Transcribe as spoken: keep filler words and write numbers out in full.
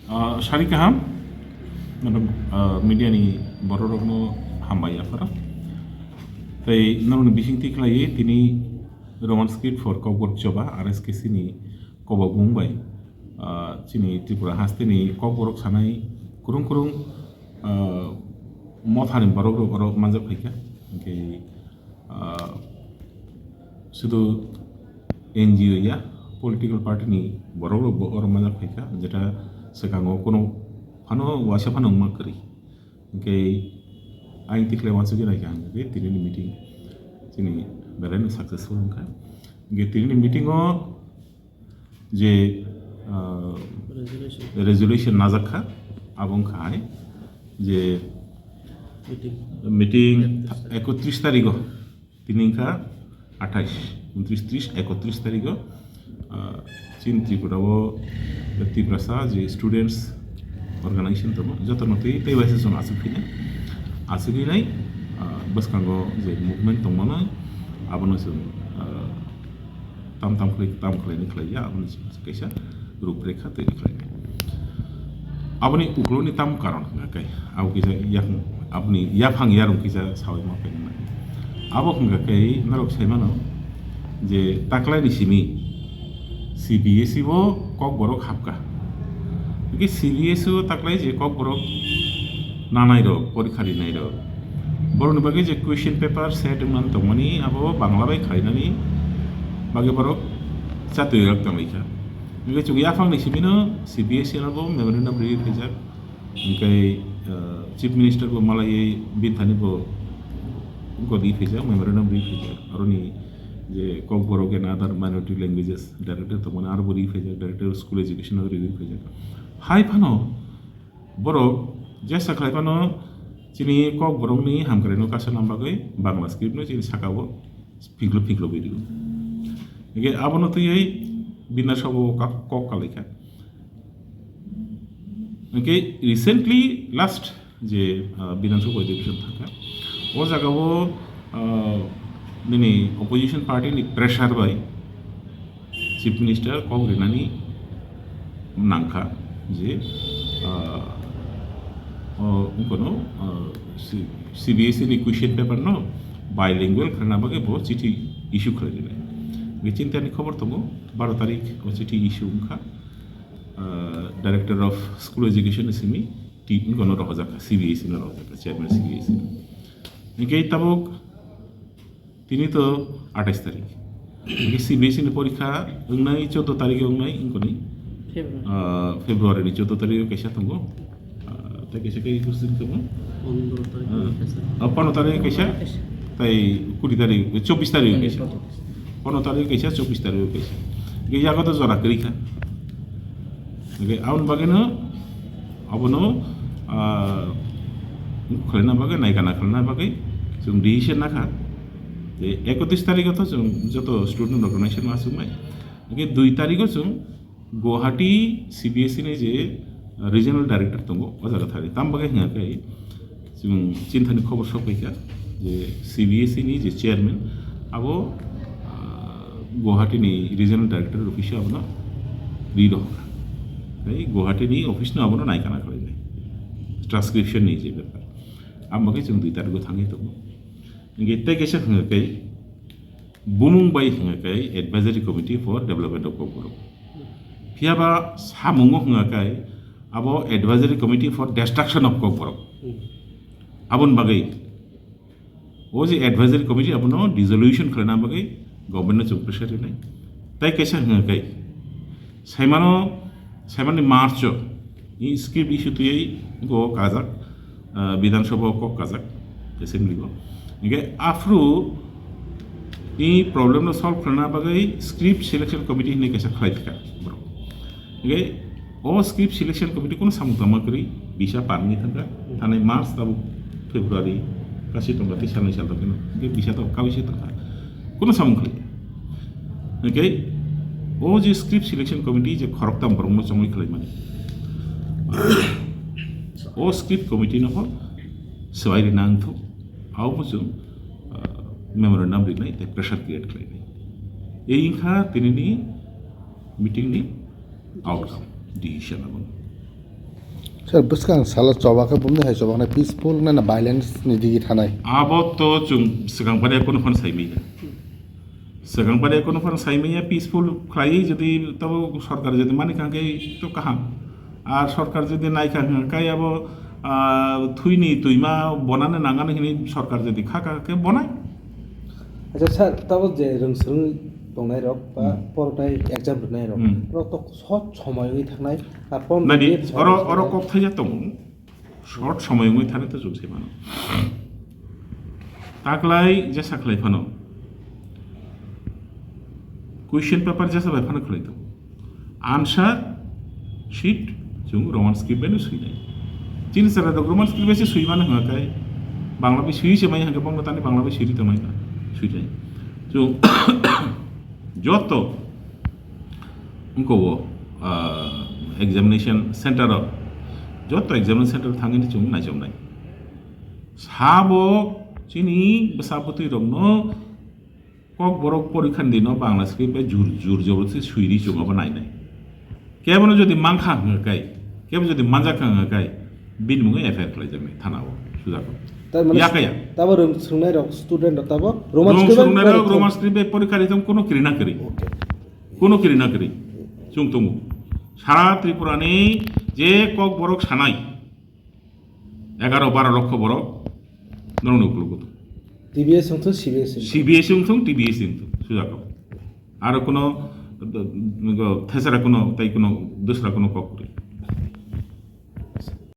Ah, sari kaham, madam, ah, media ni bororokno hambai yapharo. Tei norokni bisingtwi khlaiwi tini Roman script for Kokborok Choba, R S K C ni kobakmung bai, ah, chini Tripura hasteni Kokborok sanai kwrwng kwrwng, ah, mothani borokrok oro manjak phaikha. Hwnkhe, ah, sudu N G O ya, political party ni borokrok bo oro manjak phaikha, jeta swkango kono phano waisa phano wngma kwrwi. Hwnkhe ayang tikhlai wansugwi naikha, hwnkhe tinini meeting chini belai no successful wngkha. Hwnkhe tinini meeting o je, ah, Resolution. Resolution najakha, abo wngkha hai je Meeting. Meeting ekotris tarigo, tini wngkha athais, untris, tris, ekotris tarigo, ah, chini Tripura o Tiprasa je students organization tongo, jotono twi tei waisa chwng aswk phinai, aswk hinai, ah, bwskango je movement tongmano abono chwng, ah, tam tam khlai, tam khlaini khlaiya, aboni kaisa ruprekha twi khlainai. Aboni ukloni tam karon hwnkha khe, abo kisa yak-, aboni yaphang yarung kisa sawi ma phainai. Abo hwnkha khe norok saimano je taklaini simi C B S E bo Kokborok hapkha. Hwnkhe C B S E o taklai je Kokborok nanai rok, porikha rinai rok, borokni bagwi je question paper set wngmani tongmani, abo Bangla bai khlainani bagwi borok chatwi rok tanglaikha. Hwnkhe chwng yaphangni simino C B S E no bo memorandum riwi phaijak. Hwnkhe, uh, Chief Minister bo malaiwi bini thani bo godi phaijak, memorandum riwi phaijak. Aroni je Kokborok and other minority languages director tongmani aro bo riwi phaijak, director of school education o riwi phaijak. Hai phano borok jesa khlai phano chini Kokborokni hamkraino kasa nam bagwi Bangla script no chini sakao phiklo phiklo video. Hwnkhe abono twiwi Bidhan Sabha o kok, kok kalaikha. Hwnkhe recently last je, ah, Bidhan Sabha adhibeson thangkha, o jagao, ah, nini opposition party ni pressure bai Chief Minister kok rinani nangkha je, ah, o, wngkano, ah, C-, C B S E ni question paper no bilingual khlaina bagwi bo chithi issue khlai rinai. Hwnkhe chini thani khobor tongo, baro tarik o chithi issue wngkha, ah, Director of School Education ni simi, ti-, wngkano rohorjak kha, C B S E no rohorjak kha, Chairman C B S E no. Hwnkhe tabuk tini to athais tarik. Hwnkhe C B S E ni porikha wngnai choudo tarik wngnai wngkoni. February. Ah, February ni choudo tarik kaisa tongo. Ah, tei kaisa khe ekus din tongo. Pondro tarik Ah, kaisa. Ah, pondro tarik kaisa. Kaisa. Tei kuri tarik, chobbish tarik Pondro kaisa. Tarik. Pondro tarik kaisa, chobbish tarik kaisa. Ge yago to jora kwrwi kha. Ge aboni bagwi no, abono, ah, khlaina bagwi, naikana khlaina bagwi chwng decision nakha. Tei ekotris tarikho to chwng joto student organization ma aswknai. Ge dui tarikho chwng Guwahati C B S E ni je regional director tongo, o jaga thani. Tam bagwi hwnga khe chwng chini thani khobor sok paikha je C B S E ni je chairman abo, ah, Guwahati ni regional director office o abono ri rohorkha. Tei Guwahati ni office no abono naikana khlainai. Transcription ni je bepar. Amo khe chwng dui tarikho thangwi tongo. Hwnkhe tei kaisa hwnga khe bumung bai hwnga khe Advisory Committee for Development of Kokborok. Phiya ba samungo hwnga khe abo Advisory Committee for Destruction of Kokborok. Hmm. Aboni bagwi o je Advisory Committee abono dissolution khlaina bagwi government no chwng pressure rinai. Tai kaisa hwnga khe saimano, saimani March o i script issue twiwi go kajak, ah, Bidhan Sabha o kok kajak, assembly o. Hwnkhe aphuru i problem no solve khlaina bagwi script selection committee hinwi kaisa khlai thika borok. Hwnkhe o script selection committee kono samung tangma kwrwi, bisa parni thangkha, thanai March tabuk February kasi tongkha tei salnwi sal tongkheno. Hwnkhe bisa tabuk kaui se tongkha. Kono samung khlai. Hwnkhe o je script selection committee je khoroktham borokno chongwi khlaimani. O script committee no bo swbai rina wngthok. Abo bo chwng, ah, memorandum rinai tei pressure create khlainai. Ei wngkha tinini meeting ni outcome, decision abo. Sir, bwskang salo choba khe bumni hai chobaknai peaceful na, na violence ni digi thanai? Abo to chwng swkang pare kono phano saimanya. Swkang pare kono phano saimanya peaceful khlai jodi tabo sorkar jodi mani kha khe to kaham. Ar sorkar jodi nai kha khe abo, ah, thwini twima bonani nangani hini sorkar jodi kha kha khe bonai. Acha sir, tabo je rwngswrwng tongnai rok ba Hmm. poroknai exam rwnai rok, Hmm. rok to short somoy wi thangnai, ar pondro Nadi, minute oro, somoy oro thangnai. Kok thaija tongo. Short somoy wngwi thani to chwng se mano. Taklai jesa khlai phano. Question paper jesa bai phano khlai tongo. Answer sheet chwng Roman script bai no swinai. Chini chwrai rok Roman script bai se swi mano hwnga kai. Bangla bai swi se mai hwnga bangla tani Bangla bai swi ri tongmai na. Swi nai. Chwng joto Wngkha o, ah, examination center o, joto examination center thangwi chwng naichomnai. Sabo chini bwsa bwtwi rokno kok borok porikha ni dino Bangla script bai jur, jur jobor se swi ri chwng abo nainai. Kebono jodi mankha hwnga kai, kebo jodi manjak kha hwnga kai, bini mungwi F I R khlaijaknai thana o, sujak o. Tar mane Yakaya. Tabo rwng swrwngnai rok student rok tabo Roman Rwng script bai swrwngnai rok porikha. Roman script bai porikha ri tong kono kiri na kiri. Okay. Kono kiri na kiri chwng tongo. Sara Tripura ni je kok borok sanai egaro baro lokho borok norok ni ukologo tongo. T B S wngthung, C B S wngthung. C B S wngthung, T B S wngthung, sujak rok. Aro kono, uh, thesara kono, tai kono dusra kono kok kwrwi.